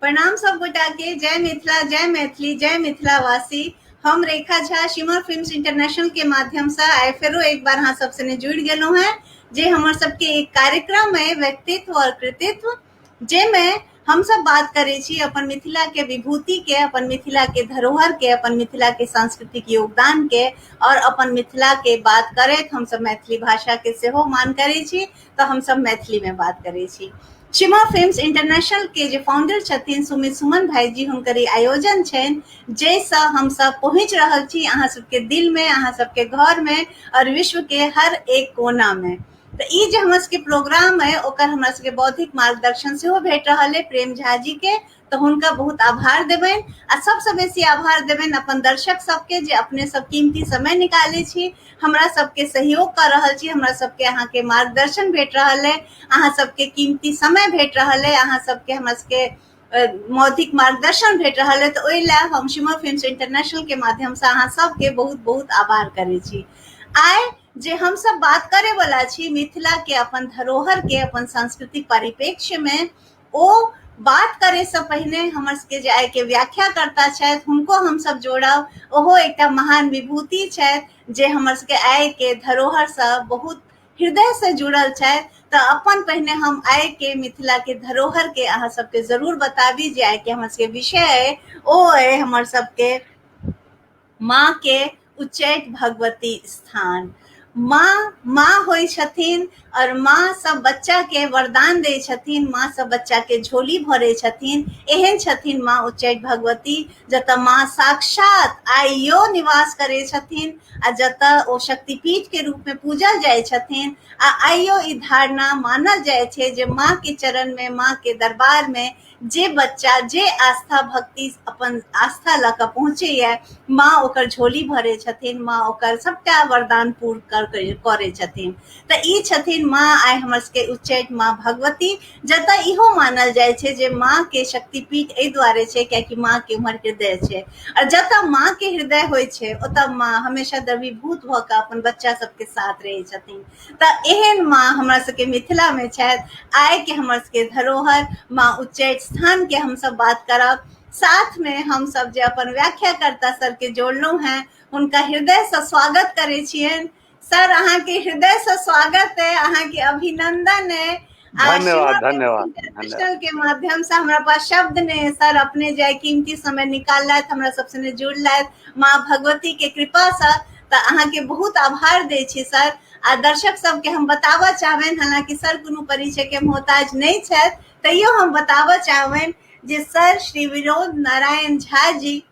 प्रणाम सब गोटा के, जय मिथिला, जय मैथिली, जय मिथिलावासी। हम रेखा झा शिमर फिल्म्स इंटरनेशनल के माध्यम से आइ फेरो एक बार अहाँ सब सने जुड़ि गेलहुँ हेँ, जे हमर सबके एक कार्यक्रम है व्यक्तित्व और कृतित्व, जाहिमे हमसब बात करै छी अपन मिथिला के विभूति के, अपन मिथिला के धरोहर के, अपन मिथिला के सांस्कृतिक योगदान के, और अपन मिथिला के बात करैत हमसब मैथिली भाषा के सेहो मान करै छी, तऽ हमसब मैथिली में बात करै छी। शिमा फिल्म्स इंटरनेशनल के जे फाउंडर छथिन सुमित सुमन भाईजी, हुनकर ई आयोजन छनि, जाहिसँ हमसब पहुँच रहल छी अहाँ सबके दिल में, अहाँ सबके घर में और विश्व के हर एक कोना में। तऽ ई जे हमर सबके प्रोग्राम है ओकर हमरा सबके बौद्धिक मार्गदर्शन सेहो भेट रहल है प्रेम झा जी के, तऽ हुनका बहुत आभार देबनि। आ सबसँ बेसी आभार देबनि अपन दर्शक सबके, जे अपने सब कीमती समय निकालै छी, हमरा सबके सहयोग कऽ रहल छी, हमरा सबके अहाँके मार्गदर्शन भेट रहल है, अहाँ सबके कीमती समय भेट रहल है, अहाँ सबके हमरा सबके मौद्धिक मार्गदर्शन भेट रहल है। तऽ ओहि लए हम शिमर फिल्म्स इंटरनेशनल के माध्यमसँ अहाँ सबके बहुत बहुत आभार करै छी। आइ जे हमसब बात करे वाला छी मिथिला के अपन धरोहर के, अपन सांस्कृतिक परिप्रेक्ष्य में, ओ बात करे से पहिने हमर सबके जे आइ के व्याख्याकर्ता छथि हुनको हमसब जोड़ब। ओहो एकटा महान विभूति छथि जे हमर सबके आइ के धरोहर से बहुत हृदय से जुड़ल छथि। तऽ अपन पहिने हम आइ के मिथिला के धरोहर के अहाँ सबके जरूर बताबी जे आइ के हमर सबके विषय अइ ओ अइ हमर सबके माँ के उच्चैठ भगवती स्थान। माँ माँ होइ छथिन और माँ सब बच्चा के वरदान दै छथिन, माँ सब बच्चा के झोली भरै छथिन। एहन छथिन माँ उच्चैठ भगवती, जतऽ माँ साक्षात आइयो निवास करै छथिन आ जतऽ ओ शक्तिपीठ के रूप में पूजल जाइ छथिन। आ आइयो ई धारणा मानल जाइ छै जे माँ के चरण में, माँ के दरबार में जे बच्चा जे आस्था भक्ति अपन आस्था लऽ कऽ पहुँचैया, माँ ओकर झोली भरै छथिन, माँ ओकर सबटा वरदान पूर्ण करै छथिन। तऽ ई छथिन माँ आइ हमर सबके उच्चैठ माँ भगवती, जतऽ इहो मानल जाइ छै जे माँ के शक्तिपीठ एहि दुआरे छै कियाकि माँ के उम्हर हृदय छै, और जतऽ माँ के हृदय होइ छै ओतऽ माँ हमेशा द्रवीभूत भऽ कऽ अपन बच्चा सबके साथ रहै छथिन। तऽ एहन माँ हमरा सबके मिथिला में छथि। आइ के हमर सबके धरोहर माँ उच्चैठ स्थान के हमसब बात करब। साथ में हमसब जे अपन व्याख्याकर्ता सर के जोड़लहुँ हैं हुनका हृदय से स्वागत करै छियनि। सर, अहाँके हृदय से स्वागत है, अहाँके अभिनंदन है। धन्यवाद, धन्यवाद। इंटरनेशनल के माध्यम से हमरा पास शब्द नहीं है सर, अपने जाय कीमती समय निकाललथि, हमरा सबसे जुड़लथि माँ भगवती के कृपा से, तऽ अहाँके बहुत आभार दै छी सर। आ दर्शक सबके हम बताबऽ चाहबनि, हालांकि सर कोनो परिचय के मोहताज नहि छथि, तैयो हम बताबऽ चाहबनि जे सर श्री विनोद नारायण झा जी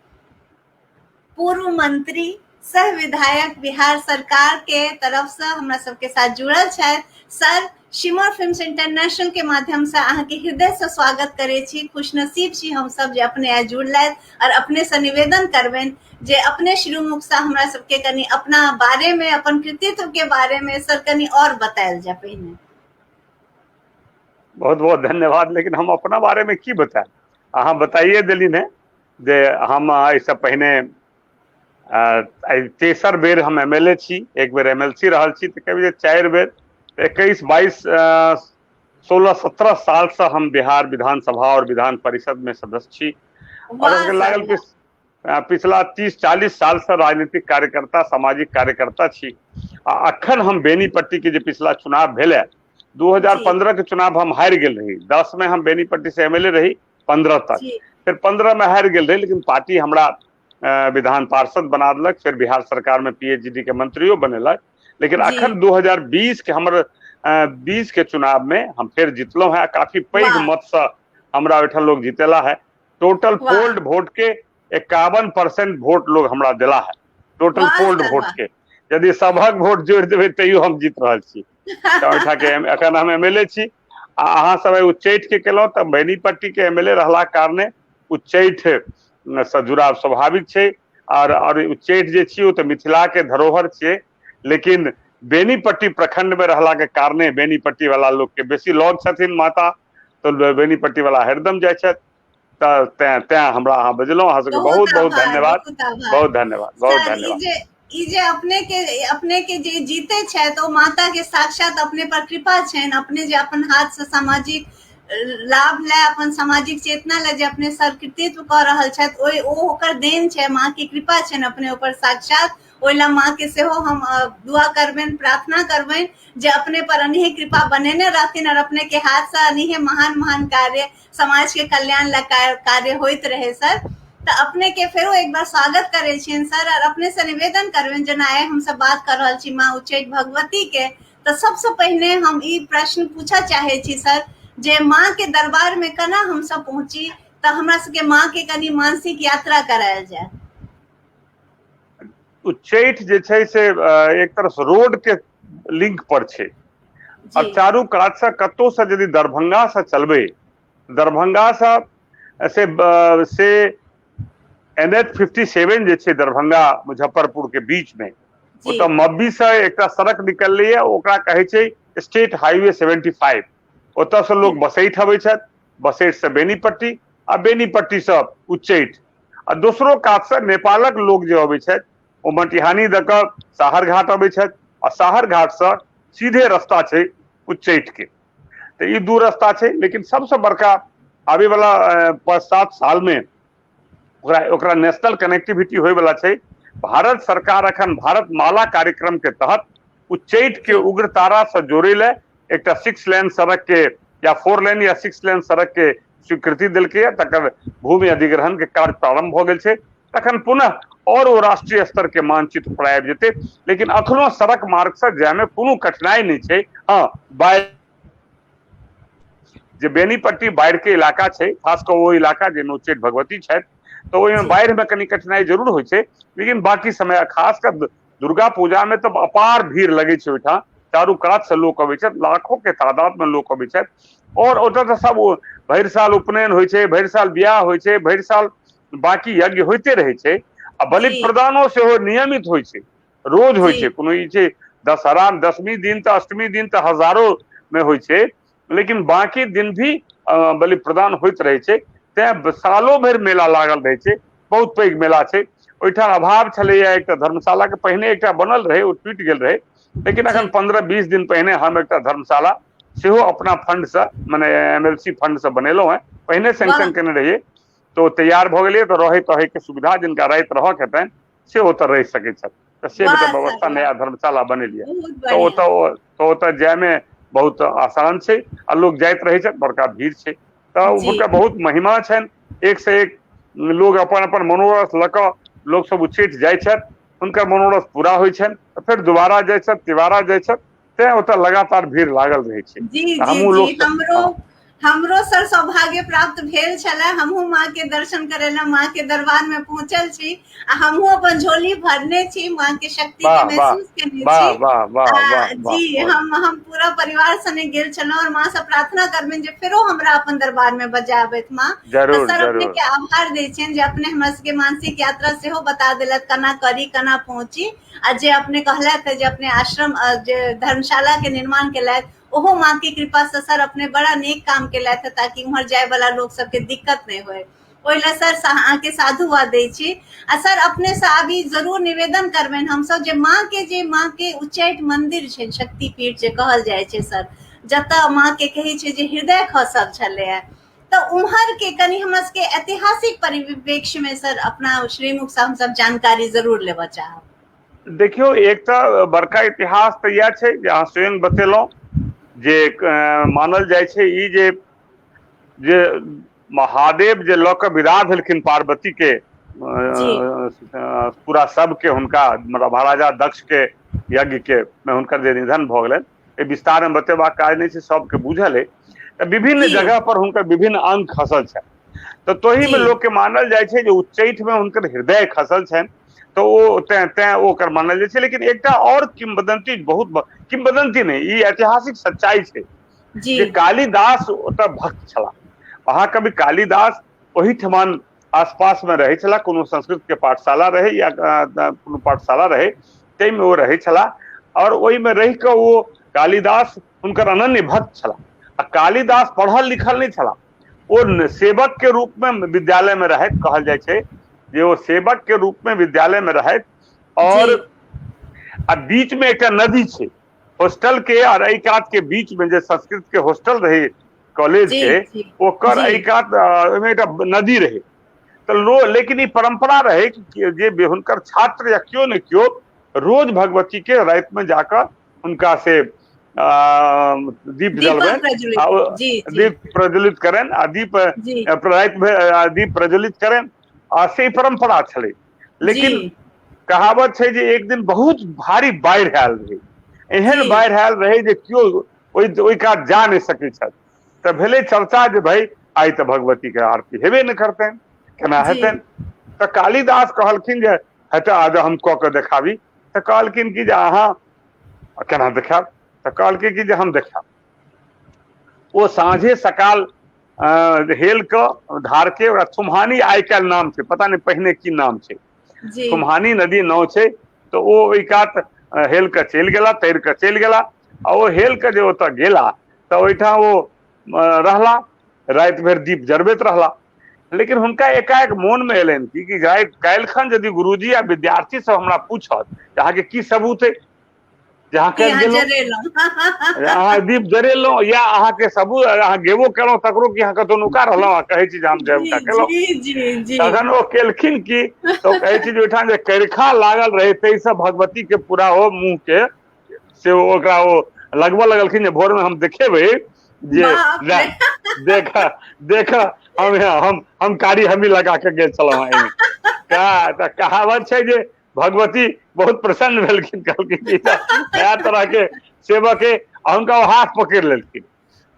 पूर्व मंत्री सह विधायक बिहार सरकार के तरफ से हमरा सबके साथ जुड़ल छथि। सर, शिमर फिल्म्स इंटरनेशनल के माध्यम से अहाँके हृदय से स्वागत करै छी। खुशनसीब छी हम सब जे अपने आइ जुड़लथि और अपने से निवेदन करबनि जे अपने श्रीमुख से हमरा सबके कनि अपना बारे में, अपन कृतित्व के बारे में सर कनि और बतायल जाय पहिने। बहुत बहुत धन्यवाद। लेकिन हम अपना बारे में की बतायब, अहाँ बताइए देलिन है जे हम एहिसँ पहिने तेसर बेर हम एम एल ए छी, एक बेर एम एल सी रहल छी, तऽ कभी 4 बेर 21 22 16 17 साल से हम बिहार विधानसभा और विधान परिषद में सदस्य छी। और वाह लागल सर, पिछला 30-40 साल से राजनीतिक कार्यकर्ता, सामाजिक कार्यकर्ता छी। आ अखन हम बेनीपट्टी के जे पिछला चुनाव भेल है 2015 के चुनाव हम हारि गेल रही। 10 में हम बेनीपट्टी से एम एल ए रही 15 तक, फिर 15 में हारि गेल रही, लेकिन पार्टी हमरा विधान पार्षद बना देलक, फिर बिहार सरकार में पी एच डी के मंत्रियों बनेलक। लेकिन अखन 2020 के हमर 20 के चुनाव में हम फिर जीतलहुँ हैं, काफी पैघ मत से हमरा ओहिठाम लोग जीतेला है। टोटल पोल्ड वोट के 51% वोट लोग हमरा दिला है, टोटल पोल्ड वोट के। यदि सबहक वोट जोड़ि देबै तैयो हम जीत रहल छी। तऽ ओहिठाम के अखन हम एम एल ए छी। आ अहाँ सब उच्चैठ के केलहुँ तऽ बेनीपट्टी के एम एल ए रहलाक कारणे उच्चैठ से जुड़ाव स्वाभाविक छै। और उच्चैठ जे छी ओ तऽ मिथिला के धरोहर छियै, लेकिन बेनीपट्टी प्रखंड में रहला के कारणे बेनीपट्टी वाला लोग के बेसी लग छथिन माता, तऽ बेनीपट्टी वाला हरदम जाइ छथि। तऽ तें हमरा अहाँ बजलहुँ, अहाँ सबके बहुत बहुत धन्यवाद, बहुत धन्यवाद, बहुत धन्यवाद। ई जे अपने के जे जीते छथि ओ माता के साक्षात अपने पर कृपा छनि। अपने जे अपन हाथ से सामाजिक लाभ लए, अपन सामाजिक चेतना लए जे अपने सर कृतित्व कऽ रहल छथि, ओहि ओ ओकर देन छै, माँ के कृपा छनि अपने ऊपर साक्षात। ओहि लए माँ के सेहो हम दुआ करबनि, प्रार्थना करबनि जे अपने पर अनहे कृपा बनेने रहथिन और अपने के हाथ से अनहे महान महान कार्य, समाज के कल्याण लए कार्य होइत रहे सर। तऽ अपने के फेरो एक बार स्वागत करै छियनि सर, और अपने से निवेदन करबनि, जेना आइ हमसब बात कर रहल छी माँ उच्चैठ भगवती के, तऽ सबसँ पहिने हम ई प्रश्न पूछऽ चाहै छी सर जे माँ के दरबार में केना हमसब पहुँची, तऽ हमरा सबके माँ के कनि मानसिक यात्रा करायल जाय। उच्चैठ जे छै से एक तरह से रोड के लिंक पर छै, आ चारू कात से कतौ से यदि दरभंगा से चलबै, दरभंगा से से एन एच 57 जे छै दरभंगा मुजफ्फरपुर के बीच में, ओतऽ मब्बी से एकटा सड़क निकललै, ओकरा कहै छै स्टेट हाईवे 75। ओतऽ से लोग बसैठ अबै छथि, बसैठ से बेनीपट्टी, आ बेनीपट्टी से उच्चैठ। आ दोसरो कात से नेपालक लोग जे अबै छथि ओ मटिहानी दऽ कऽ साहरघाट अबै छथि, आ साहरघाट से सीधे रस्ता छै उच्चैठ के। तऽ ई दू रस्ता छै। लेकिन सबसँ बड़का आबै वाला 5-7 साल में ओकरा ओकरा नेशनल कनेक्टिविटी होय वाला छै। भारत सरकार अखन भारत माला कार्यक्रम के तहत उच्चैठ के उग्रतारा से जोड़े ले एकटा 6 लेन सड़क के या 4 लेन या 6 लेन सड़क के स्वीकृति देलकै, तकर भूमि अधिग्रहण के कार्य प्रारंभ भऽ गेल छै। तखन पुनः और ओ राष्ट्रीय स्तर के मानचित्र पर आबि जेतै। लेकिन अखनो सड़क मार्ग से जायमे कोनो कठिनाई नहि छै। हँ, बाढ़ि जे बेनीपट्टी बाढ़ि के इलाका छै, खास कऽ ओ इलाका जाहिमे उच्चैठ भगवती छथि, तऽ ओहिमे बाढ़ि मे कनि कठिनाई जरूर होइ छै। लेकिन बाकी समय, खास कऽ दुर्गा पूजा मे तऽ अपार भीड़ लगै छै ओहिठाम, चारू कात से लोक अबै छथि, लाखों के तादाद मे लोक अबै छथि। और ओतऽ तऽ सब भरि साल उपनयन होइ छै, भरि साल बियाह होइ छै, भरि साल बाकी यज्ञ होइते रहै छै, आ बलि प्रदानो सेहो नियमित होइ छै, रोज होइ छै। कोनो ई छै दशहरा दशमी दिन तऽ अष्टमी दिन तऽ हजारो मे होइ छै, लेकिन बाकी दिन भी बलि प्रदान होइत रहै छै। तैं सालो भरि मेला लागल रहै छै, बहुत पैघ मेला छै। ओहिठाम अभाव छलैया एकटा धर्मशाला के, पहिने एकटा बनल रहै, ओ टूटि गेल रहै, लेकिन अखन 15-20 दिन पहिने हम एकटा धर्मशाला सेहो अपना फंड से, मने एम एल सी फंड से बनेलहुं हेँ, पहिने सैंक्शन केने रहियै, तऽ ओ तैयार भऽ गेलै। तऽ रहै तहै के सुविधा, जिनका राति रहऽ के हेतनि से ओतऽ रहि सकै छथि। तऽ से व्यवस्था नया धर्मशाला बनेलियै, तऽ ओतऽ तऽ ओतऽ जायमे बहुत आसान छै आ लोक जाइत रहै छथि, बड़का भीड़ छै। तऽ हुनकर बहुत महिमा छनि, एक से एक लोग अपन अपन मनोरथ लऽ कऽ लोक सब उच्चैठ जाइ छथि, हुनकर मनोरथ पूरा होइ छनि तऽ फेर दोबारा जाइ छथि, तिबारा जाइ छथि, तें ओतऽ लगातार भीड़ लागल रहै छै। जी जी हमहूँ जी लोक हमरो हमरो सर सौभाग्य प्राप्त भेल छले, हमहूँ माँ के दर्शन करे ला माँ के दरबार में पहुंचल छी आ हमहूँ अपन झोली भरने छी, माँ के शक्ति के महसूस केने छी। वाह वाह वाह जी, हम पूरा परिवार सने गेल छलहुँ और माँ से प्रार्थना करबनि जे फेरो हमरा अपन दरबार में बजाबथि माँ। जरूर सर अपने जरूर के आभार दै छियनि जे अपने हमरा सबके मानसिक यात्रा सेहो बता देलथि केना करी, केना पहुँची, आ जे अपने कहलथि जे अपने आश्रम जे धर्मशाला के निर्माण केलथि, ओहो माँ के कृपा से सर अपने बड़ा नीक काम केलथि ताकि उम्हर जाय वाला लोक सबके दिक्कत नहि होय। ओहि लए सर अहाँके साधुवाद दै छी। आ सर अपने से आब ई जरूर निवेदन करबनि हमसब जे माँ के उच्चैठ मंदिर छै, शक्तिपीठ जे कहल जाइ छै सर, जतऽ माँ के कहै छै जे हृदय खसल छलैया, तऽ उम्हर के कनि हमरा सबके ऐतिहासिक परिप्रेक्ष्य में सर अपना श्रीमुख से हमसब जानकारी जरूर लेबऽ चाहब। देखियौ, एक तऽ बड़का इतिहास तऽ इएह छै जे अहाँ स्वयं बतेलहुँ जे मानल जाइ छै ई जे जे महादेव जे लऽ कऽ विदा भेलखिन पार्वती के पूरा सबके, हुनका मतलब महाराजा दक्ष के यज्ञ के मे हुनकर जे निधन भऽ गेलनि, एहि विस्तार मे बतेबाक काज नहि छै, सबके बुझल अइ। तऽ विभिन्न जगह पर हुनकर विभिन्न अंग खसल छनि, तऽ तोही मे लोक के मानल जाइ छै जे उच्चैठ मे हुनकर हृदय खसल छनि, तऽ ओ तें तें ओकर मानल जाइ छै। लेकिन एकटा और किंवदंती, बहुत किंवदंती नहि, ई ऐतिहासिक सच्चाई छै जे कालिदास ओतऽ भक्त छलाह। महाकवि कालिदास ओहिठमान आसपास मे रहै छलाह, कोनो संस्कृत के पाठशाला रहै या कोनो पाठशाला रहै, ताहिमे ओ रहै छलाह, और ओहिमे रहि कऽ ओ कालिदास हुनकर अनन्य भक्त छलाह। आ कालिदास पढ़ल लिखल नहि छलाह, ओ सेवक के रूप मे विद्यालय मे रहैत, कहल जाइ छै जे ओ सेवक के रूप मे विद्यालय मे रहैत, और आ बीच मे एकटा नदी छै हॉस्टल के और एहि कात के बीच में जे संस्कृत के हॉस्टल रहे कॉलेज के ओकर एहि कात ओहिमे एकटा नदी रहै तऽ लो लेकिन ई परम्परा रहै कि जे हुनकर छात्र या केओ ने केओ रोज भगवती के राति में जाकऽ हुनका से दीप जलबनि आ दीप प्रज्वलित करनि आ दीप राति में दीप प्रज्वलित करनि आ से परम्परा छलै लेकिन कहावत छै जे एक दिन बहुत भारी बाढ़ि आयल रहै एहन बाढ़ि आयल रहै जे केओ ओहि ओहि कात जा नहि सकै छथि तऽ भेलै चर्चा जे भाय आइ तऽ भगवतीके आरती हेबे नहि करतनि केना हेतनि तऽ कालिदास कहलखिन जे हेतै आज हम कऽ के देखाबी तऽ कहलखिन कि जे अहाँ केना देखायब तऽ कहलखिन कि जे हम देखायब ओ साँझे सकाल हेल कऽ धार के ओकरा थुम्हानी आइ काल्हि नाम छै पता नहि पहिने की नाम छै थुम्हानी नदी नाव छै तऽ ओ ओहि कात हेल कऽ चलि गेला तैर कऽ चलि गेला आ ओ हेल कऽ जे ओतऽ गेला तऽ ओहिठाम ओ रहला राति भरि दीप जरबैत रहला लेकिन हुनका एकाएक मोनमे एलनि कि काल्हिखन यदि गुरुजी आ विद्यार्थी सब हमरा पूछत जे अहाँके की सबूत अइ जे अहाँ कि काल्हि अहाँ गेलहुँ जरेलहुँ अहाँ दीप जरेलहुँ या अहाँके सबूत अहाँ गेबो केलहुँ तकरो कि अहाँ कतहु नुका रहलहुँ आ कहै छी जे हम जी जयबका केलहुँ जी जी जी तखन ओ केलखिन की तऽ ओ कहै छै जे ओहिठाम जे करिखा लागल रहै ताहिसँ भगवती के पूरा ओ मुँह के से ओकरा ओ लगबऽ लगलखिन जे भोरमे हम देखेबै जे बाप रे देख देख हम हम हम कारी हमी लगा के गेल छलहुँ एहिमे तऽ कहावत छै जे भगवती बहुत प्रसन्न भेलखिन कहलखिन ई तऽ नया तरह के सेवक के आ हुनका ओ हाथ पकड़ि लेलखिन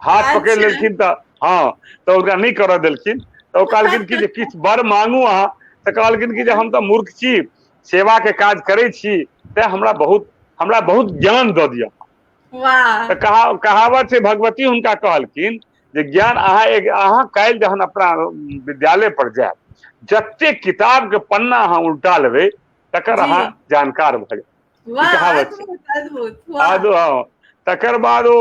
हाथ पकड़ि लेलखिन तऽ हँ तऽ हुनका नहि करऽ देलखिन तऽ ओ कहलखिन कि जे किछु बर मांगू अहाँ तऽ कहलखिन कि जे हम तऽ मूर्ख छी सेवाके काज करै छी तेँ हमरा बहुत ज्ञान दऽ दिअ वाह तऽ कहावत छै भगवती हुनका कहलखिन जे ज्ञान अहाँ एक अहाँ काल्हि जहन अपना विद्यालय पर जायब जतेक किताब के पन्ना अहाँ उल्टा लेबै तकर अहाँ जानकार भऽ जायब वाह कहावत छै अद्भुत अद्भुत वाह आदो हँ तकर बाद ओ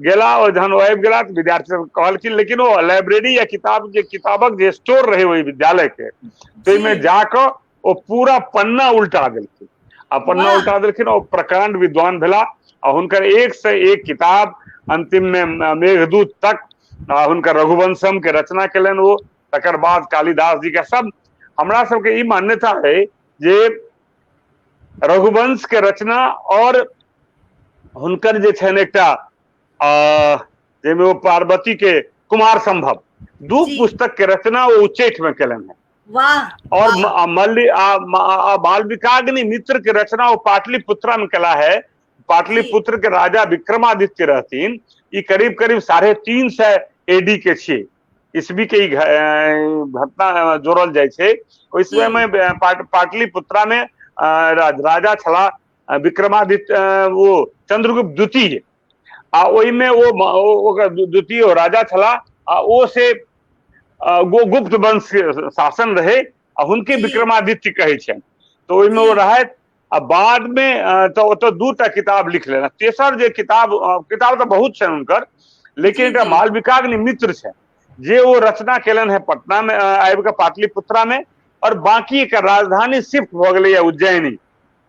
गेला ओ जहन ओ आबि गेला तऽ विद्यार्थी सब कहलखिन लेकिन ओ लाइब्रेरी या किताब जे किताबक जे स्टोर रहै ओहि विद्यालय के ताहिमे जाकऽ ओ पूरा पन्ना उल्टा देलखिन आ पन्ना वाह उल्टा देलखिन ओ प्रकांड विद्वान भेला आ हुनकर एक से एक किताब अंतिम मे मेघदूत तक आ हुनकर रघुवंशम के रचना केलनि ओ तकर बाद कालिदास जी के सब हमरा सबके ई मान्यता है जे रघुवंश के रचना और हुनकर जे छनि एकटा जाहिमे ओ पार्वती के कुमार संभव दू पुस्तक के रचना ओ उच्चैठ में केलनि हेँ वाह और मल्लि बालविकाग्नि मित्र के रचना ओ पाटलिपुत्रा में कला है पाटलिपुत्र के राजा विक्रमादित्य रहथिन ई करीब करीब 350 एडी के छियै ईस्वी के ई घटना जोड़ल जाइ छै ओहि समय में पाटलिपुत्रा में राजा छलाह विक्रमादित्य ओ चंद्रगुप्त द्वितीय आ ओहिमे ओ ओकर द्वितीय राजा छलाह आ ओ से गुप्त वंश के शासन रहै आ हुनके विक्रमादित्य कहै छनि तऽ ओहिमे ओ रहथि आ बादमे तऽ ओतऽ दूटा किताब लिख लेना तेसर जे किताब किताब तऽ बहुत छनि हुनकर लेकिन एकटा मालविकाग्नि मित्र छनि जे ओ रचना केलनि हेँ पटनामे आबि कऽ पाटलिपुत्रामे आओर बाँकी एकर राजधानी शिफ्ट भऽ गेलैए उज्जैनी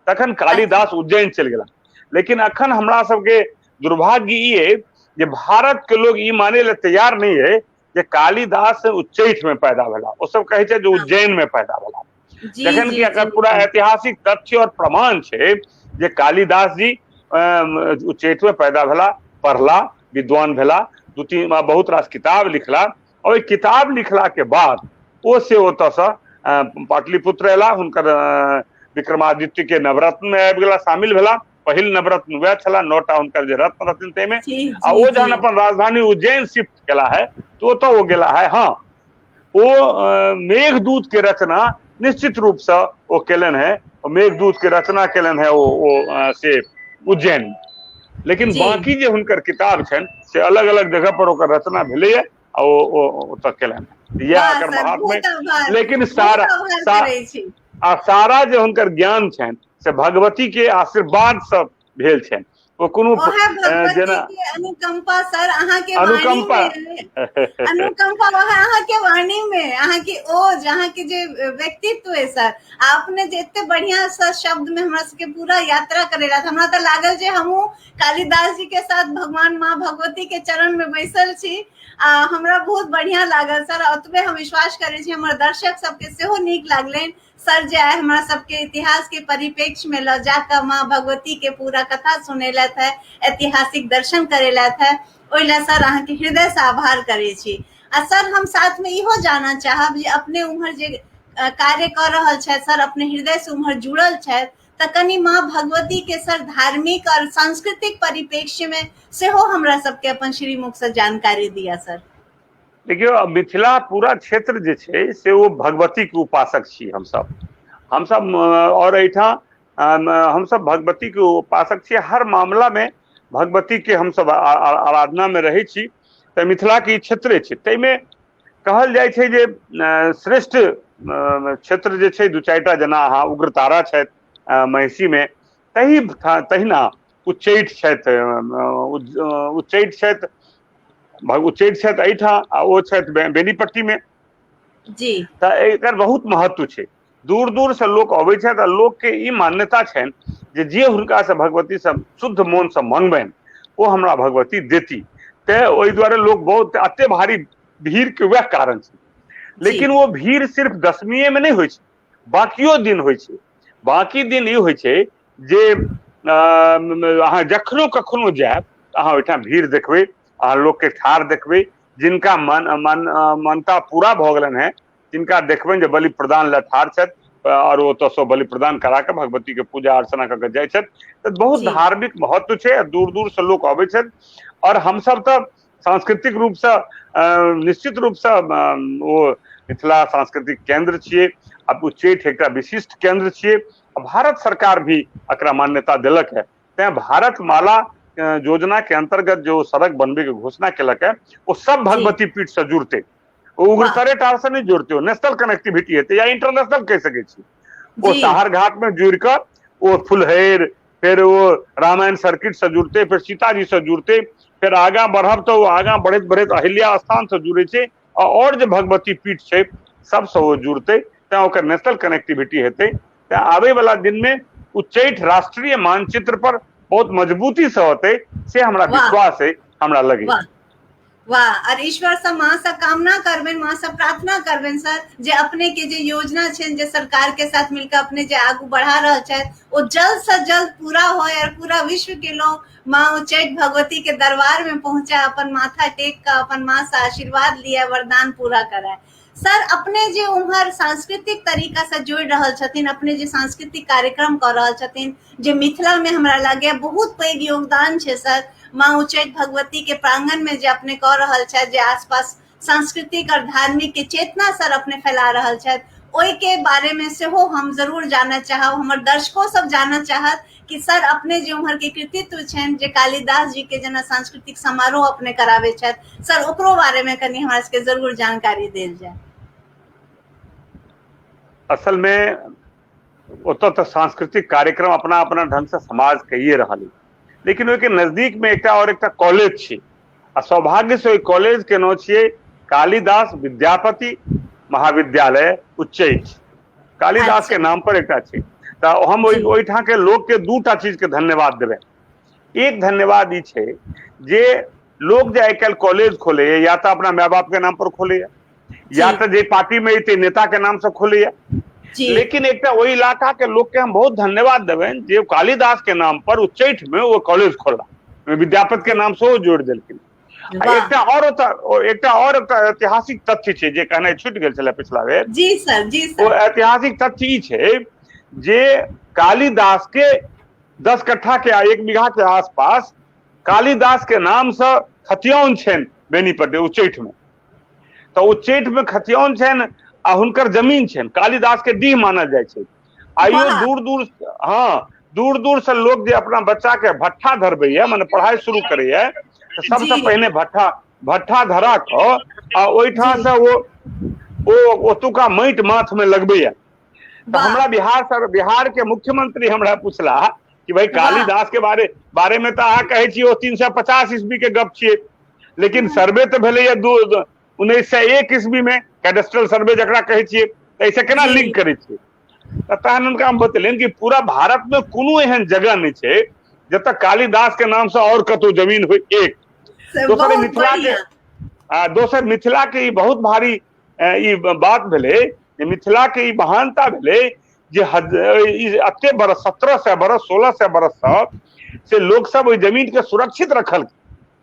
तखन कालिदास उज्जैन चलि गेला लेकिन अखन हमरा सबके दुर्भाग्य ई अइ जे भारत के लोग ई माने लए तैयार नहि अइ जे कालिदास उच्चैठ में पैदा भेला ओ सब कहै छै जे उज्जैन में पैदा भेला जखन कि एकर पूरा ऐतिहासिक तथ्य और प्रमाण छै जे कालिदास जी उच्चैठ में पैदा भेला पढ़ला विद्वान भेला दू तीन बहुत रास किताब लिखला ओहि किताब लिखला के बाद ओ से ओतऽसँ पाटलिपुत्र एला हुनकर विक्रमादित्य के नवरत्न में आबि गेला शामिल भेला पहिल नवरत्न वएह छला 9टा हुनकर जे रत्न रहथिन ताहिमे आ ओ जहन अपन राजधानी उज्जैन शिफ्ट केला है तऽ ओतऽ ओ गेला है हँ ओ मेघदूत के रचना निश्चित रूपसँ ओ केलनि है मेघदूत के रचना केलनि है ओ ओ से उज्जैन लेकिन बाकी जे हुनकर किताब छनि से अलग अलग जगह पर ओकर रचना भेलैया आ ओ ओतऽ केलनि इएह एकर महात्म्य लेकिन सारा आ सारा जे हुनकर ज्ञान छनि से भगवती के आशीर्वाद सब भेल छनि ओ कोनो ओहे भगवती जेना के अनुकंपा सर अहाँ के वाणी अनुकंपा में अनुकंपा वह अहाँ के वाणी में, अहाँ के ओज, अहाँ के जे व्यक्तित्व है सर, आ अपने जे एते बढ़िया सा शब्द में हमरा सबके पूरा यात्रा करेला, हमरा तऽ लागल जे हमहूँ कालिदास जी के साथ भगवान माँ भगवती के चरण में बैसल छी आ हमरा बहुत बढ़िया लागल सर। ओतबे हम विश्वास करै छी हमर दर्शक सबके सेहो नीक लागलनि सर, जे आइ हमरा सबके इतिहास के परिप्रेक्ष्य में लऽ जाकऽ माँ भगवती के पूरा कथा सुनेलथि है, ऐतिहासिक दर्शन करेलथि है, ओहि लए सर अहाँके हृदय से आभार करै छी। आ सर हम साथ में इहो जानऽ चाहब जे अपने उम्हर जे कार्य कऽ रहल छथि सर, अपने हृदय से उम्हर जुड़ल छथि, तऽ कनि माँ भगवती के सर धार्मिक और सांस्कृतिक परिप्रेक्ष्य में सेहो हमरा सबके अपन श्रीमुख से जानकारी दिअ सर। देखियौ, मिथिला पूरा क्षेत्र जे छै से ओ भगवतीके उपासक छी हमसब हमसब आओर एहिठाम हमसब भगवतीके उपासक छी। हर मामलामे भगवतीके हमसब आराधनामे रहै छी। तऽ मिथिलाके ई क्षेत्रे छै, ताहिमे कहल जाइ छै जे श्रेष्ठ क्षेत्र जे छै दू चारिटा, जेना अहाँ उग्रतारा छथि महिषीमे, तहि तहिना उच्चैठ छथि, उच्चैठ छथि, उच्चैठ छथि एहिठाम आ ओ छथि बेनीपट्टीमे जी। तऽ एकर बहुत महत्व छै। दूर दूरसँ लोक अबै छथि आ लोकके ई मान्यता छनि जे जे हुनकासँ भगवतीसँ शुद्ध मोनसँ मङ्गबनि ओ हमरा भगवती देती। तेँ ओहि दुआरे लोक बहुत एते भारी भीड़के वएह कारण छै। लेकिन ओ भीड़ सिर्फ दशमीएमे नहि होइ छै, बाकियो दिन होइ छै। बाकी दिन ई होइ छै जे अहाँ जखनो कखनो जायब अहाँ ओहिठाम भीड़ देखबै, अहाँ लोकके ठाढ़ देखबै, जिनका मन मन मनता पूरा भऽ गेलनि हेँ तिनका देखबनि जे बलि प्रदान लए ठाढ़ छथि आओर ओतऽसँ बलि प्रदान करा कऽ भगवतीके पूजा अर्चना कऽ के जाइ छथि। तऽ बहुत धार्मिक महत्व छै आ दूर दूरसँ लोक अबै छथि। आओर हमसब तऽ सांस्कृतिक रूपसँ निश्चित रूपसँ ओ मिथिला सांस्कृतिक केन्द्र छियै आ उच्चैठ एकटा विशिष्ट केन्द्र छियै। भारत सरकार भी एकरा मान्यता देलक है, तेँ भारत माला योजना के अंतर्गत जो सड़क बनबे के घोषणा केलक है ओ सब भगवती पीठ से जुड़ते, ओ उग्रतरे टार से नहीं जुड़ते, ओ नेशनल कनेक्टिविटी हेतै या इंटरनेशनल कहि सकै छी। ओ साहर घाट में जुड़ कऽ ओ फुलहरि, फेर ओ रामायण सर्किट से जुड़ते, फेर सीताजी से जुड़ते, फेर आगाँ बढ़ब तऽ ओ आगाँ बढ़ैत बढ़ैत अहिल्या स्थान से जुड़ै छै आओर जे भगवती पीठ छै सबसँ ओ जुड़तै, तेँ ओकर नेशनल कनेक्टिविटी हेतै। तेँ आबै वाला दिनमे उच्चैठ राष्ट्रीय मानचित्र पर बहुत मजबूती से होतै, से हमरा विश्वास है, हमरा लगै। वाह! और ईश्वर से माँ से कामना करबनि, माँ से प्रार्थना करबनि सर, जे अपने के जे योजना छनि, जे सरकार के साथ मिलकर अपने जे आगू बढ़ा रहल छथि ओ जल्द से जल्द पूरा होय और पूरा विश्व के लोग माँ उच्चैठ भगवती के दरबार में पहुंचा, अपन माथा टेक के अपन माँ से आशीर्वाद लिया, वरदान पूरा कराए। सर अपने जे उम्हर सांस्कृतिक तरीका से जुड़ि रहल छथिन, अपने जे सांस्कृतिक कार्यक्रम कऽ रहल छथिन, जे मिथिला में हमरा लागैए बहुत पैघ योगदान छै सर, माँ उच्चैठ भगवती के प्रांगण में जे अपने कऽ रहल छथि, जे आसपास सांस्कृतिक और धार्मिक के चेतना सर अपने फैला रहल छथि, ओहि के बारे में सेहो हम जरूर जानऽ चाहब, हमर दर्शको सब जानऽ चाहत कि सर अपने जे उम्हर के कृतित्व छनि, जे कालिदास जी के जेना सांस्कृतिक समारोह अपने कराबै छथि सर, ओकरो बारे में कनि हमरा सबके जरूर जानकारी देल जाय। असल में ओतऽ तऽ सांस्कृतिक कार्यक्रम अपना अपना ढंग से समाज कहिए रहल है, लेकिन ओहिके नजदीक में एकटा और एकटा कॉलेज छै आ सौभाग्य से ओहि कॉलेज के नाम छियै कालिदास विद्यापति महाविद्यालय उच्चैठ, कालिदास के नाम पर एकटा छै। तऽ हम ओहिठाम के लोक के दूटा चीज के धन्यवाद देबै। एक धन्यवाद ई छै जे लोक जे आइ काल्हि कॉलेज खोलैया या तऽ अपना माय बाप के नाम पर खोलैया या तऽ जे पार्टी में एते नेता के नाम से खोलैया, लेकिन एकटा ओहि इलाका के लोक के हम बहुत धन्यवाद देबनि जे कालिदास के नाम पर उच्चैठ में ओ कॉलेज खोला, विद्यापति के नाम से जोड़ि देलखिन। एकटा और एकटा और एकटा ऐतिहासिक तथ्य छै जे कहनाइ छूटि गेल छलै पिछला बेर। जी सर, जी सर। ओ ऐतिहासिक तथ्य ई छै जे कालिदास के 10 कट्ठा के 1 बीघा के आसपास कालिदास के नाम से खतियान छनि बेनीपट्टी उच्चैठ में। तऽ उच्चैठ में खतियान छनि आ हुनकर जमीन छनि, कालिदास के डीह मानल जाइ छै। आइयो दूर दूर, हाँ, दूर दूर से लोग जे अपना बच्चा के भट्ठा धरबैया, माने पढ़ाई शुरू करैया, तऽ सबसँ पहिने भट्ठा भट्ठा धरा कऽ आ ओहिठाम से ओ ओतुका माटि माथ में लगबैया। तऽ हमरा बिहार सर, बिहार के मुख्यमंत्री हमरा पूछला कि कि भाई कालिदास के बारे बारे में तऽ अहाँ कहै छियै ओ 350 ईस्वी के गप छियै, लेकिन सर्वे तऽ भेलैया 1901 ईस्वी में, कैडेस्ट्रल सर्वे जकरा कहै छियै, तऽ एहिसँ केना लिंक करै छियै? तऽ तहन हुनका हम बतेलियनि कि पूरा भारत में कोनो एहन जगह नहि छै जतऽ कालिदास के नाम से और कतौ जमीन होइ। एक दोसर मिथिला के, आ दोसर मिथिला के ई बहुत भारी ई बात भेलै जे मिथिला के ई महानता भेलै जे ई एते बरस, 1700 बरस, 1600 बरस तक से लोक सब ओहि जमीन के सुरक्षित रखल,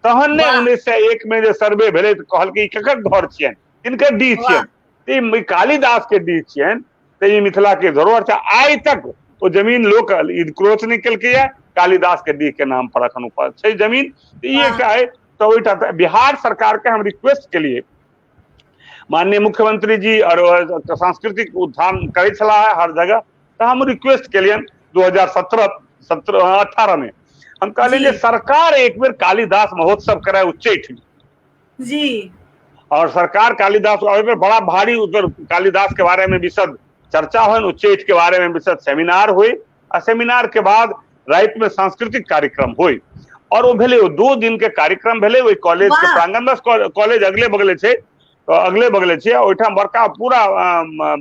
तहन ने 1901 में जे सर्वे भेलै तऽ कहलकै ई ककर घर छियनि, किनकर डीह छियनि, ई कालिदास के डीह छियनि, तऽ ई मिथिला के धरोहर छै। आइ तक ओ जमीन लोक इनक्रोच नहि केलकैया, कालिदास के डीह के नाम पर अखन ऊपर छै जमीन। ई एकटा है। तऽ ओहिठाम बिहार सरकार के हम रिक्वेस्ट केलिए, माननीय मुख्यमंत्री जी और सांस्कृतिक उत्थान करै छलाह हर जगह, तऽ हम रिक्वेस्ट केलियनि 2017 17 18 में हम कहलियनि जे सरकार एक बेर कालिदास महोत्सव कराय उच्चैठ में और सरकार कालिदास ओहि बड़ा भारी उधर कालिदास के बारे में विशद चर्चा हो, उच्चैठ के बारे में विशद सेमिनार हुई, आ सेमिनार के बाद राति में सांस्कृतिक कार्यक्रम हुई, और ओ भेलै, ओ 2 दिन के कार्यक्रम भेलै ओहि कॉलेज के प्रांगण में। कॉलेज अगले बगले छै, तो अगले बगले छै, ओहिठाम बड़का पूरा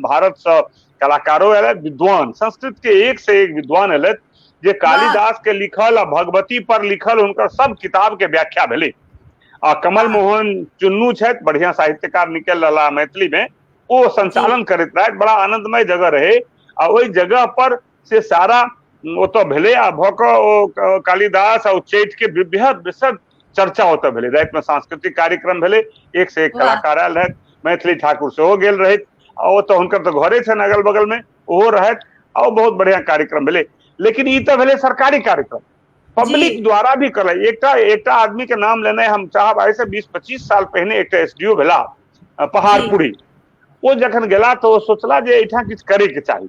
भारत से कलाकारो एलथि, विद्वान, संस्कृत के एक से एक विद्वान एलथि, जे कालिदास के लिखल आ भगवती पर लिखल हुनकर सब किताब के व्याख्या भेलै। आ कमल मोहन चुन्नू छथि, बढ़िया साहित्यकार निकल रहला मैथिली में, ओ संचालन करैत रहथि। बड़ा आनंदमय जगह रहे आ ओहि जगह पर से सारा ओतऽ भेलै, आ भऽ कऽ ओ कालिदास आ उच्चैठ के बेहद विशद चर्चा ओतऽ भेलै। रातिमे सांस्कृतिक कार्यक्रम भेलै, एक से एक कलाकार आयल रहथि, मैथिली ठाकुर सेहो गेल रहथि, आ ओतऽ हुनकर तऽ घरे छनि अगल बगल में, ओहो रहथि, आ ओ बहुत बढ़िया कार्यक्रम भेलै। लेकिन ई तऽ भेलै सरकारी कार्यक्रम, पब्लिक द्वारा भी करै। एकटा एकटा आदमी के नाम लेनाइ हम चाहब। आइ से 20-25 साल पहिने एकटा एस डी ओ भेला पहाड़पुरी, ओ जखन गेला तऽ ओ सोचला जे एहिठाम किछु करैके चाही,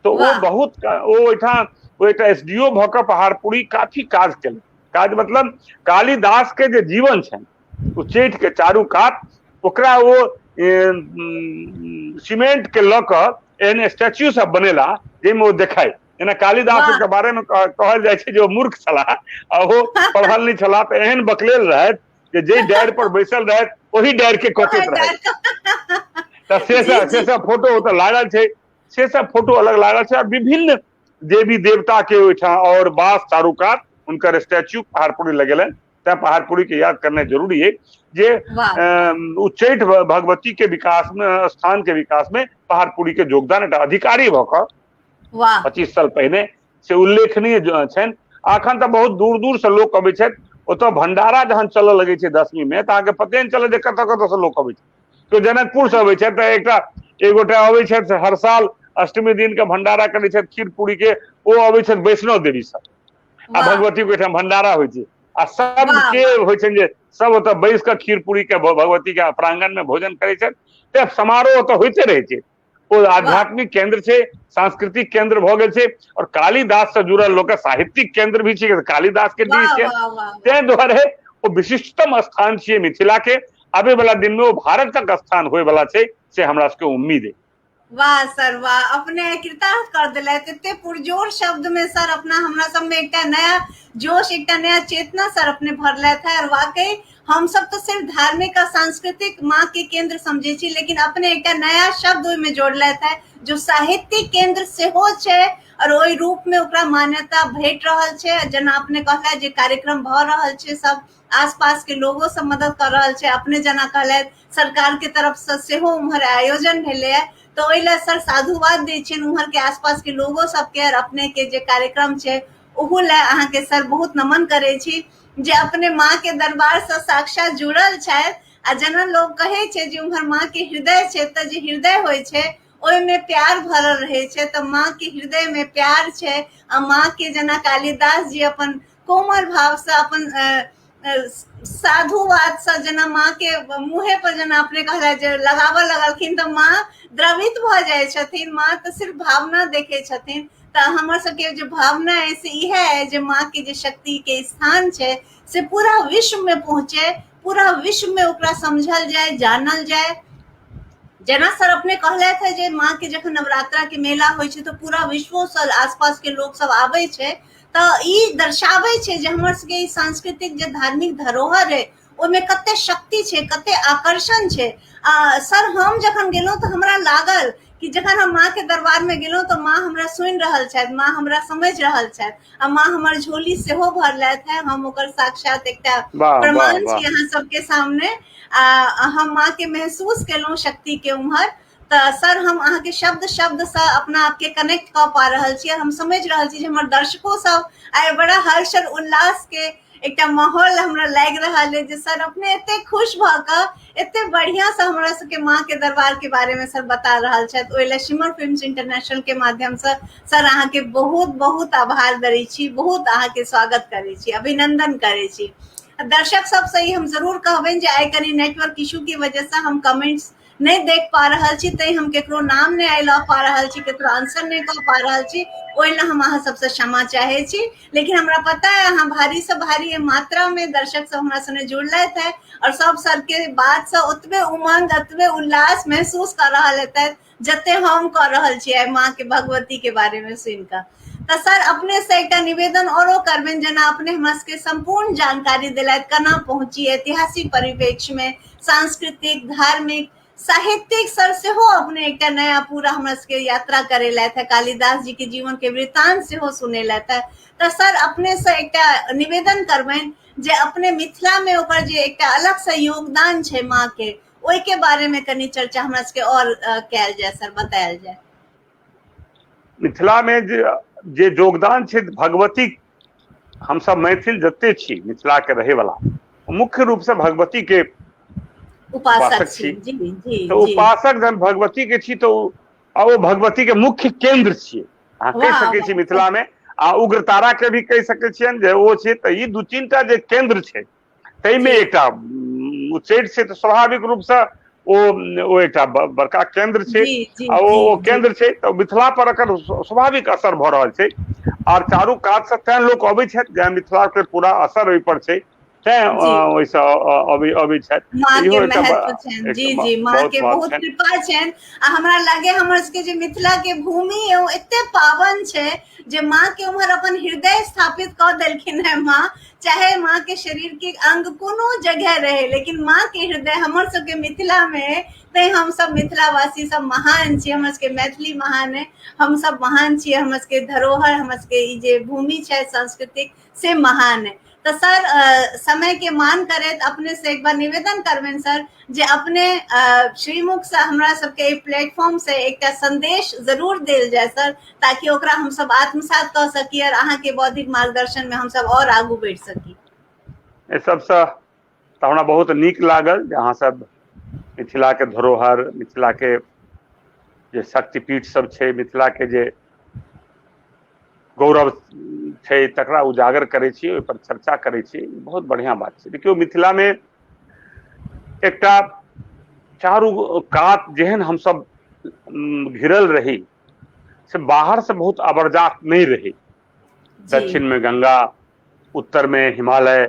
तऽ ओ बहुत ओ ओहिठाम ओ एकटा एस डी ओ भऽ कऽ पहाड़पुरी काफी काज केलक। काज मतलब कालिदास के जे जीवन छनि उच्चैठ के चारू कात, ओकरा ओ सीमेंट के लऽ कऽ एहन स्टैच्यू सब बनेला जाहिमे ओ देखाय। जेना कालिदास के बारे में कहल जाइ छै जे ओ मूर्ख छलाह आ ओ पढ़ल नहि छलाह, तऽ एहन बकलेल रहथि जे जाहि डारि पर बैसल रहथि ओहि डारि के कटैत रहथि। तऽ से सब से सब फोटो ओतऽ लागल छै, से सब फोटो अलग लागल छै, आ विभिन्न देवी देवता के ओहिठाम और बास चारू कात हुनकर स्टैच्यू पहाड़पुरी लगेलनि। तैं पहाड़पुरी के याद करनाइ जरूरी है जे उच्चैठ भगवती के विकास में, स्थान के विकास में पहाड़पुरी के योगदान एकटा अधिकारी भऽ कऽ 25 साल पहिने से उल्लेखनीय छनि। अखन तऽ बहुत दूर दूर से लोक अबै छथि ओतऽ। भंडारा जहन चलऽ लगै छै दसमी में तऽ अहाँके पते नहि चलत जे कतऽ कतऽ से लोक अबै छै। तो जनकपुर से अबै छथि, तऽ एकटा एक गोटा अबै छथि से हर साल अष्टमी दिन के भंडारा करै छथि खीर पूरी के, ओ अबै छथि वैष्णव देवी से, आ भगवती के ओहिठाम भंडारा होइ छै, आ सबके होइ छनि जे सब ओतऽ बैस कऽ खीर पूरी के भगवती के प्रांगण में भोजन करै छथि। तऽ समारोह ओतऽ होइते रहै छै। ओ आध्यात्मिक केंद्र छै, सांस्कृतिक केंद्र भऽ गेल छै, और कालिदास से जुड़ल लोक साहित्यिक केंद्र भी छै, कालिदास के डीह छै। ताहि दुआरे ओ विशिष्टतम स्थान छियै मिथिला के। आबे वाला दिन में ओ भारतक स्थान होय वाला छै, से हमरा सबके उम्मीद है। वाह सर वाह, अपने कृतार्थ कर दिलथि एते पुरजोर शब्द में सर। अपना हमरा सब में एकटा नया जोश, एकटा नया चेतना सर अपने भरलथि है। और वाकई हम सब तो सिर्फ धार्मिक और सांस्कृतिक माँ के केंद्र समझे छी, लेकिन अपने एकटा नया शब्द ओहिमे जोड़लथि है जो साहित्यिक केंद्र सेहो छै, और ओहि रूप में ओकरा मान्यता भेट रहल छै। जेना अपने कहला जे कार्यक्रम भऽ रहल छै, सब आसपास के लोगो सब मदद कर रहल छै, अपने जेना कहलथि सरकार के तरफ से सेहो उम्हर आयोजन भेलै, तऽ ओहि लए सर साधुवाद दै छियनि उम्हर के आसपास के लोगो सबके, और अपने के जे कार्यक्रम छै ओहू लए अहाँके सर बहुत नमन करै छी जे अपने माँ के दरबार से साक्षात जुड़ल छथि। आ जेना लोग कहै छै जे उम्हर माँ के हृदय छै, तऽ जे हृदय होइ छै ओहिमे प्यार भरल रहै छै, तऽ माँ के हृदय मे प्यार छै। आ माँ के जेना कालिदास जी अपन कोमल भाव से, अपन साधुवाद से जेना माँ के मुँहे पर, जेना अपने कहला जे लगाबऽ लगलखिन तऽ माँ द्रवित भऽ जाइ छथिन। माँ तऽ सिर्फ भावना देखै छथिन। तऽ हमर सबके जे भावना अइ से इएह अइ जे माँ के जे शक्ति के स्थान छै से पूरा विश्व में पहुँचे, पूरा विश्व में ओकरा समझल जाय, जानल जाय। जेना सर अपने कहलथि है जे माँ के जखन नवरात्रा के मेला होइ छै तऽ पूरा विश्वो से आसपास के लोक सब आबै छै, तऽ ई दर्शाबै छै जे हमर सबके ई सांस्कृतिक जे धार्मिक धरोहर अइ ओहिमे कते शक्ति छै, कते आकर्षण छै। आ सर हम जखन गेलहुँ तऽ हमरा लागल कि जखन हम माँ के दरबार मे गेलहुँ तऽ माँ हमरा सुनि रहल छथि, माँ हमरा समझि रहल छथि आ माँ हमर झोली सेहो भरलथि हे। हम ओकर साक्षात एकटा प्रमाण छी अहाँ सबके सामने। आ हम माँ के महसूस केलहुँ शक्ति के उम्हर। तऽ सर हम अहाँके शब्द शब्दसँ अपना आपके कनेक्ट कऽ पा रहल छी। हम समझि रहल छी जे हमर दर्शको सब आइ बड़ा हर्ष और उल्लास के एकटा माहौल हमरा लागि रहल है जे सर अपने एते खुश भऽ कऽ एते बढ़िया से हमरा सबके माँ के दरबार के बारे में सर बता रहल छथि। ओहि लए शिमर फिल्म्स इंटरनेशनल के माध्यम से सर अहाँके बहुत बहुत आभार करै छी, बहुत अहाँके स्वागत करै छी, अभिनंदन करै छी। दर्शक सबसँ ई हम जरूर कहबनि जे आइ कनि नेटवर्क इशू के वजह से हम कमेंट्स नहि देख पा रहल छी, तैं हम केकरो नाम नहि आइ लऽ पा रहल छी, केकरो आंसर नहि कऽ पा रहल छी, ओहि लए हम अहाँ सबसँ क्षमा चाहै छी। लेकिन हमरा पता है अहाँ भारी से भारी मात्रा में दर्शक सब हमरा सने जुड़लथि है और सब सर के बात से ओतबे उमंग ओतबे उल्लास महसूस कऽ रहल हेतै जते हम कऽ रहल छी आइ माँ के भगवती के बारे में सुनि कऽ। तऽ सर अपने से एकटा निवेदन औरो करबनि, जेना अपने हमरा सबके सम्पूर्ण जानकारी देलथि केना पहुँची ऐतिहासिक परिप्रेक्ष्य में, सांस्कृतिक, धार्मिक, साहित्यिक, सर सेहो अपने एकटा नया पूरा हमरा सबके यात्रा करेलथि है, कालिदास जी के जीवन के वृत्तांत सेहो सुनेलथि है। तऽ सर अपने से एकटा निवेदन करबनि जे अपने मिथिला में ओकर जे एकटा अलग से योगदान छै माँ के, ओहि के बारे में कनि चर्चा हमरा सबके और कयल जाय सर, बतायल जाय। मिथिला में जे योगदान छै भगवती, हमसब मैथिल जते छी मिथिला के रहै वाला, मुख्य रूप से भगवती के उपासक छी। तऽ उपासक जहन भगवती के छी तऽ ओ भगवती के मुख्य केंद्र छियै। अहाँ कहि सकै छी मिथिला में, आ उग्रतारा के भी कहि सकै छियनि जे ओ छै। तऽ ई दू तीन टा जे केंद्र छै ताहिमे एकटा उच्चैठ छै, तऽ स्वाभाविक रूपसँ ओ एकटा बड़का केंद्र छै आ ओ केंद्र छै तऽ मिथिला पर एकर स्वाभाविक असर भऽ रहल छै। आर चारू कात से तैं लोक अबै छथि, जे मिथिला के पूरा असर ओहि पर छै, तैं ओहिसँ अबै छथि। माँ के महत्व छनि। जी जी, माँ के बहुत कृपा छनि। आ हमरा लागे हमर सबके जे मिथिला के भूमि है ओ एते पावन छै जे माँ के उम्हर अपन हृदय स्थापित कऽ देलखिन है माँ। चाहे माँ के शरीर के अंग कोनो जगह रहे, लेकिन माँ के हृदय हमर सबके मिथिला में है। तैं हम सब मिथिलावासी सब महान छी, हमर सबके मैथिली महान है, हम सब महान छी, हमर सबके धरोहर, हमर सबके ई जे भूमि छै सांस्कृतिक से महान है। तऽ सर समय के मान करैत अपने से एक बार निवेदन करबनि सर जे अपने श्रीमुख से हमरा सबके एहि प्लेटफॉर्म से एकटा संदेश जरूर देल जाय सर, ताकि ओकरा हम सब आत्मसात कऽ सकी और अहाँ के बौद्धिक मार्गदर्शन में हम सब और आगू बढ़ि सकी। एहि सबसँ तऽ हमरा बहुत नीक लागल जे अहाँ सब मिथिला के धरोहर, मिथिला के जे शक्तिपीठ सब छै, मिथिला के जे गौरव छै तकरा उजागर करै छी, ओहि पर चर्चा करै छी, बहुत बढ़िआँ बात छै। देखियौ, मिथिलामे एकटा चारू कात जेहन हमसब घिरल रही से बाहर से बहुत अबरजात नहि रही। दक्षिण में गंगा, उत्तर में हिमालय,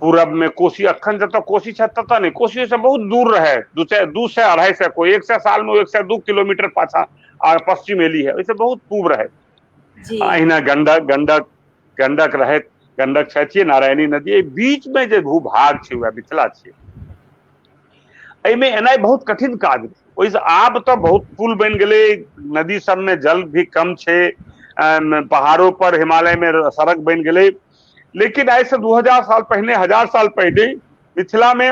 पूरब में कोसी। अखन जतऽ कोसी छै ततऽ नहि, कोसी से बहुत दूर रहे, 200 250 कोई 100 साल में 102 किलोमीटर पाछा आ पश्चिम एली है, ओहिसँ बहुत पूब रहे। अहिना गंडक गंडक गंडक रहैत, गंडक छथिए, नारायणी नदी, एहि बीच में जे भूभाग छै वएह मिथिला छै। एहिमे एनाइ बहुत कठिन काज। ओहिसँ आब तऽ बहुत पुल बनि गेलै, नदी सबमे जल भी कम छै, पहाड़ो पर हिमालय मे सड़क बनि गेलै, लेकिन आइसँ 2000 साल पहिने, 1000 साल पहिने मिथिलामे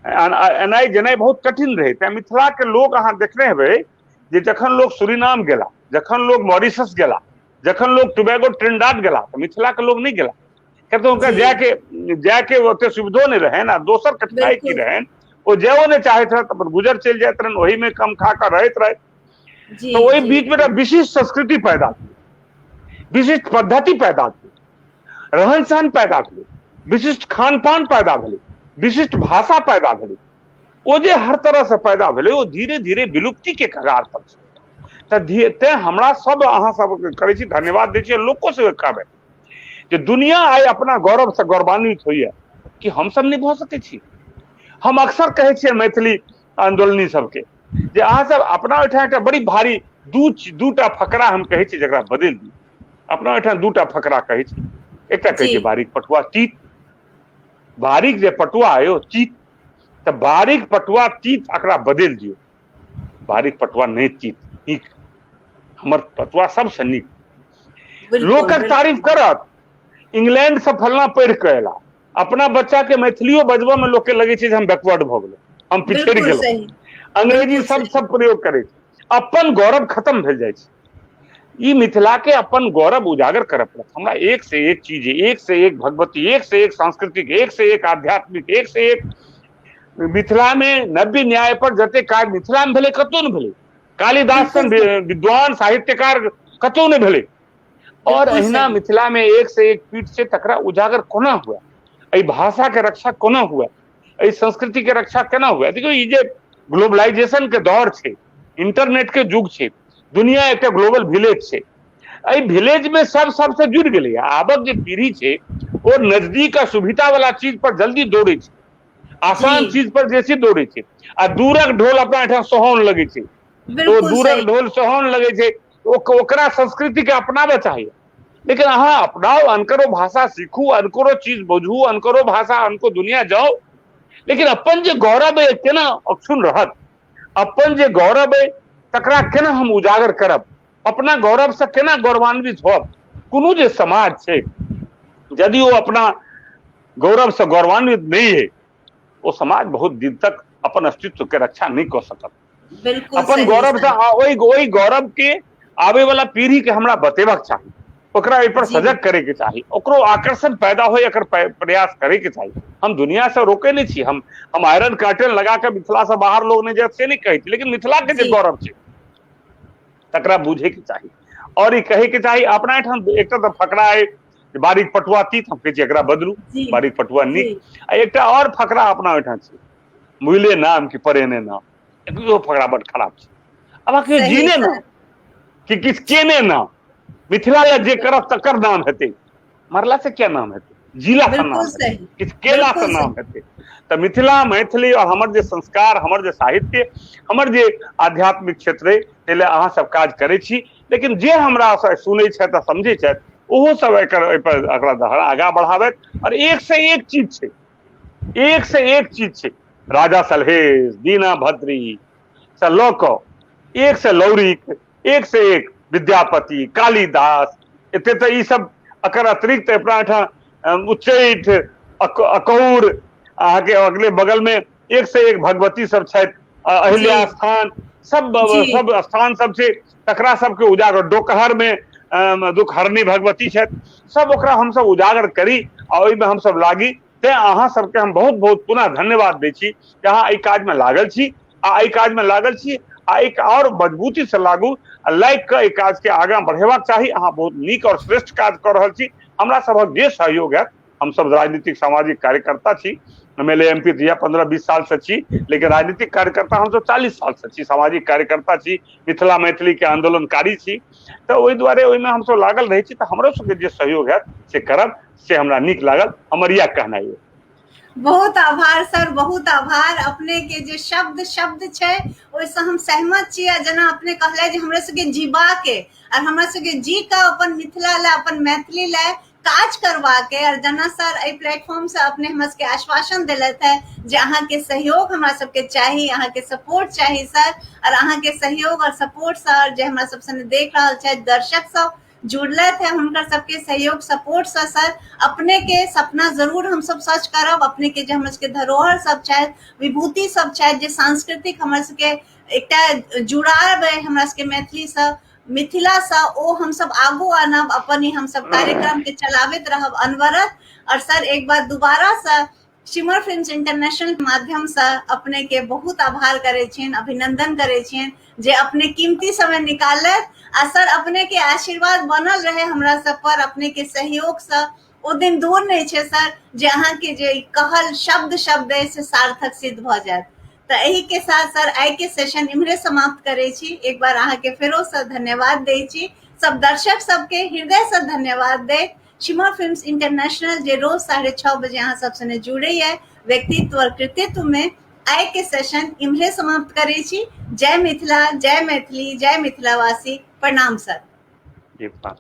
एनाइ जेनाइ बहुत कठिन रहै। तेँ मिथिलाके लोक अहाँ देखने हेबै जे जखन लोक सुरीनाम गेला, जखन लोक मॉरिशस गेला, जखन लोक टोबैगो ट्रिनिडाड गेला, तऽ मिथिलाके लोक नहि गेला, किया तऽ हुनका जायके ओते सुविधो नहि रहनि आ दोसर कठिनाइ की रहनि, ओ जायो नहि चाहैत रहथि, अपन गुजर चलि जाइत रहनि, ओहिमे कम खा कऽ रहैत रहथि। तऽ ओहि बीचमे एकटा विशिष्ट संस्कृति पैदा भेलै, विशिष्ट पद्धति पैदा भेलै, रहन सहन पैदा भेलै, विशिष्ट खान पान पैदा भेलै, विशिष्ट भाषा पैदा भेलै। ओ जे हर तरहसँ पैदा भेलै ओ धीरे धीरे विलुप्तिके कगार पर छै। तऽ तेँ हमरा सब अहाँ सब करै छी, धन्यवाद दै छी, लोको सबके कहबै जे दुनिया आइ अपना गौरवसँ गौरवान्वित होइए कि हमसब नहि भऽ सकै छी। हम अक्सर कहै छियै मैथिली आन्दोलनी सबके जे अहाँ सब अपना ओहिठाम एकटा बड़ी भारी दूटा फकरा हम कहै छी जकरा बदलि दियौ। अपना एहिठाम दूटा फकरा कहै छै। एकटा कहै छै बारीक पटुआ तीत, बारीक जे पटुआ अइ ओ तीत, तऽ बारीक पटुआ तीत एकरा बदलि दियौ, बारीक पटुआ नहि तीत, नीक, हमर पटुआ सबसँ नीक। लोकक तारीफ करत, इंग्लैंड से फलना पढ़ि कऽ एला, अपना बच्चा के मैथिलियो बजबऽ मे लोकके लगै छै जे हम बैकवर्ड भऽ गेलहुँ, हम पिछड़ि गेलहुँ, अंग्रेजी सब सब प्रयोग करै छै, अपन गौरव खत्म भेल जाइ छै। ई मिथिला के अपन गौरव उजागर करऽ पड़त। हमरा एक से एक चीज, एक से एक भगवती, एक से एक सांस्कृतिक, एक से एक आध्यात्मिक, एक से एक मिथिला में नव्य न्याय पर जते काज मिथिला में भेलै कतौ नहि भेलै। कालिदास सन विद्वान साहित्यकार कतौ नहि भेलै। और अहिना मिथिला में एक से एक पीठ छै, तकरा उजागर कोना हुए, एहि भाषा के रक्षा कोना हुए, एहि संस्कृति के रक्षा केना हुए। देखियौ ई जे ग्लोबलाइजेशन के दौर छै, इंटरनेट के युग छै, दुनिया एकटा ग्लोबल विलेज छै, एहि विलेज में सब सबसे जुड़ि गेलैया। आबक जे पीढ़ी छै ओ नजदीक आ सुविधा वाला चीज पर जल्दी दौड़ै छै, आसान चीज पर बेसी दौड़ै छै, आ दूरक ढोल अपना एहिठाम सोहाओन लगै छै, तो दूरक ढोल सोहाओन लगै छै, ओकरा संस्कृति के अपनाबऽ चाहिए। लेकिन अहाँ अपनाओ, अनकरो भाषा सीखू, अनकरो चीज बुझू, अनकरो भाषा अनको दुनिया जाओ, लेकिन अपन जे गौरव अइ केना अक्षुण्ण रहत, अपन जे गौरव अइ तकरा केना हम उजागर करब, अपना गौरवसँ केना गौरवान्वित होब। कोनो जे समाज छै यदि ओ अपना गौरवसँ गौरवान्वित नहि अइ, ओ समाज बहुत दिन तक अपन अस्तित्व के रक्षा नहि कऽ सकत। अपन गौरवसँ ओहि ओहि गौरव के आबे वाला पीढ़ी के हमरा बतेबाक चाही, ओकरा एहि पर सजग करे के चाही, ओकरो आकर्षण पैदा हो एकर प्रयास करे के चाही। हम दुनिया से रोके नहीं छी, हम आयरन कर्टन लगा के मिथिला से बाहर लोग नहीं जाए से नहीं कहै छी, लेकिन मिथिला के जे गौरव छै तकरा बुझे के चाही और ई कहे के चाही। अपना एहिठाम एकटा तऽ फकरा अइ बारीक पटुआ तीत, हम कहै छी एकरा बदलू, बारीक पटुआ नीक। आ एकटा और फकरा अपना ओहिठाम छै, मुइले नाम कि परेने नाम, इहो फकरा बड खराब छै। आब अहाँके जीने नाम कि किछु केने नाम, मिथिला लए जे करत तकर नाम हेतै, मरला से क्या नाम हेतै, जिला से नाम हेतै, किछु केला से नाम हेतै। तऽ मिथिला मैथिली और हमर जे संस्कार, हमर जे साहित्य, हमर जे आध्यात्मिक क्षेत्र अइ, ताहि लए अहाँ सब काज करै छी। लेकिन जे हमरा सुनै छथि आ समझै छथि ओहो सब एकर एहिपर एकरा आगाँ बढ़ाबथि। और एक से एक चीज छै, एक से एक चीज छै, राजा सलहेश, दीना भद्री से लऽ कऽ एक से लौरिक, एक से एक विद्यापति, कालिदास, एते तऽ ई सब एकर अतिरिक्त अपना एहिठाम उच्चैठ, अकौर, अहाँके अगले बगल में एक से एक भगवती सब छथि, अहिल्या स्थान, सब सब स्थान सब छै, तकरा सबके उजागर। डोकहर में दुखहरणी भगवती छथि, सब ओकरा हमसब उजागर करी आ ओहिमे हमसब लागी। तें अहाँ सबके हम बहुत बहुत पुनः धन्यवाद दै छी कि अहाँ एहि काजमे लागल छी आ एहि काजमे लागल छी आ एक और मजबूती से लागू आ लागि कऽ एहि काजके आगाँ बढ़ेबाक चाही। अहाँ बहुत नीक और श्रेष्ठ काज कऽ रहल छी। हमरा सभक जे सहयोग हैत, हमसब राजनीतिक सामाजिक कार्यकर्ता छी, M L A M P तऽ इएह 15-20 साल से छी, लेकिन राजनीतिक कार्यकर्ता हमसब 40 साल से छी, सामाजिक कार्यकर्ता छी, मिथिला मैथिली के आंदोलनकारी छी, तऽ ओहि दुआरे ओहिमे हमसब लागल रहै छी। तऽ हमरो सबके जे सहयोग हैत से करब, से हमरा नीक लागल, हमर इएह कहनाइ अइ। बहुत आभार सर, बहुत आभार। अपने के जे शब्द शब्द छै ओहिसँ हम सहमत छी। आ जेना अपने कहले जे हमरा सबके जीवा के और हमरा सबके जी के अपन मिथिला लए, अपन मैथिली लए काज करवा के, और जेना सर एहि प्लेटफॉर्म से अपने हमरा सबके आश्वासन दिलथि है जे अहाँके सहयोग हमरा सबके चाही, अहाँके सपोर्ट चाही सर, और अहाँके सहयोग और सपोर्ट सर जे हमरा सब संगे देख रहल छथि दर्शक सब जुड़लथि है, हुनकर सबके सहयोग सपोर्ट से सर अपने के सपना जरूर हम सब सच करब। अपने के जे हमर सबके धरोहर सब छथि, विभूति सब छथि, जे सांस्कृतिक हमर सबके एकटा जुड़ाव है हमरा सबके मैथिली से, मिथिला से, ओ हम सब आगू आनब। अपन ही हम सब कार्यक्रम के चलाबैत रहब अनवरत। और सर एक बार दोबारा से शिमर फिल्म्स इंटरनेशनल के माध्यम से अपने के बहुत आभार करे छियनि, अभिनंदन करे छियनि जे अपने कीमती समय निकालत। आ सर अपने के आशीर्वाद बनल रहे हमरा सब पर, अपने के सहयोग से ओ दिन दूर नहीं छै सर जे अहाँ के जे कहल शब्द शब्द है से सार्थक सिद्ध भऽ जायत। तऽ एहि के साथ सर I के सेशन इम्हरे समाप्त करे छी। एक बार अहाँ के फेरो से धन्यवाद दै छी, सब दर्शक सबके हृदय से धन्यवाद दैत शिमा फिल्म्स इंटरनेशनल जे रोज 6:30 बजे अहाँ सब सने जुड़े है व्यक्तित्व और कृतित्व में, आइ के सेशन इम्हरे समाप्त करे छी। जय मिथिला, जय मैथिली, जय मिथिलावासी। प्रणाम सर। जी, प्रणाम।